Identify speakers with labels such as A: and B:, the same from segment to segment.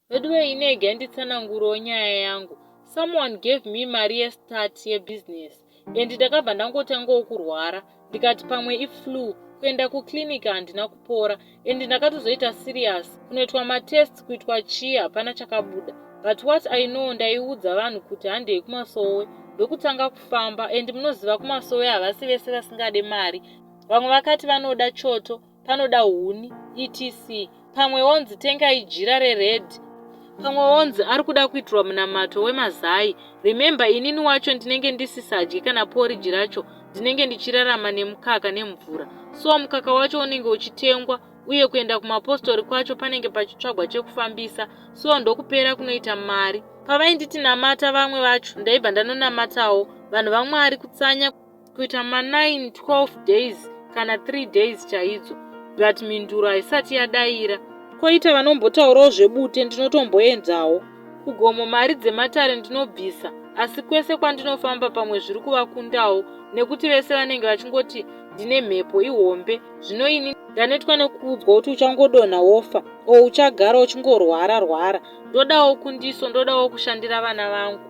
A: Veduwe ini ega nditsanangurewo nyaya yangu. Someone gave me mari yestart yebusiness and ndakabva ndangotangawo kurwara ndikati pamwe iflu. Kuenda kuclinic handina kupora and ndakatozoita serious kunoitwa matests kuitwa chii hapana chakabuda. But what I know ndaiudza vanhu kuti handei kumasowe ndokutanga kufamba and munoziva kumasowe havasi vese vasingade mari. Vamwe vakati vanoda choto panoda huni etc pamwe wonzi tengai jira rered pamwe wonzi ari kuda kuitirwa munamato wemazai remember inini wacho ndinenge ndisisadye kana poriji racho ndinenge ndichirarama nemukaka nemvura so mukaka wacho unenge uchitengwa uye kuenda kumapostori kwacho panenge pachitsvagwa chekufambisa so ndokupera kunoita mari pavainditi namata vamwe vacho ndaibva ndanonamatawo vanhu vamwari kutsanya kuita ma 9 12 days kana 3 days chaidzo but mhinduro haisati yadaira koita vanombotaurawo zvebute ndinotomboenzawo kugomo mari dzematare ndinobvisa asi kwese kwandinofamba pamwe zviri kuvakundawo nekuti vese vanenge vachingoti ndine mhepo ihombe zvino ini ndanetwa nekuudzwa kuti uchangodonha wofa o uchagara uchingorwara rwara ndodawo kundiso ndodawo kushandira vana vangu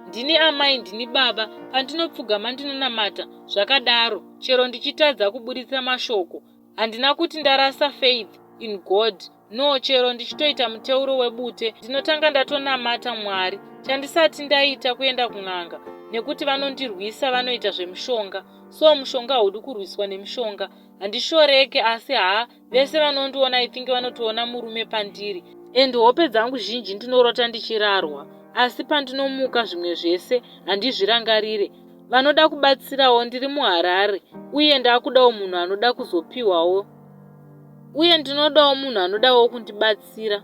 A: ndini amai ndini baba pandinopfugama ndinonamata zvakadaro chero ndichitadza kuburitsa mashoko handina kuti ndarasa faith in god no chero ndichitoita muteuro webute ndinotanga ndatonamata mwari chandisati ndaita kuenda kun'anga nekuti vanondirwisa vanoita zvemushonga so mushonga haudi kurwiswa nemishonga handishoreke asi haa vese vanondiona i think vanotoona murume pandiri and hope dzangu zhinji ndinorota ndichirarwa asi pandinomuka zvimwe zvese handizvirangarire vanoda kubatsirawo ndiri muharare uye ndakudawo munhu anoda kuzopiwawo uye ndinodawo munhu anodawo kundibatsira.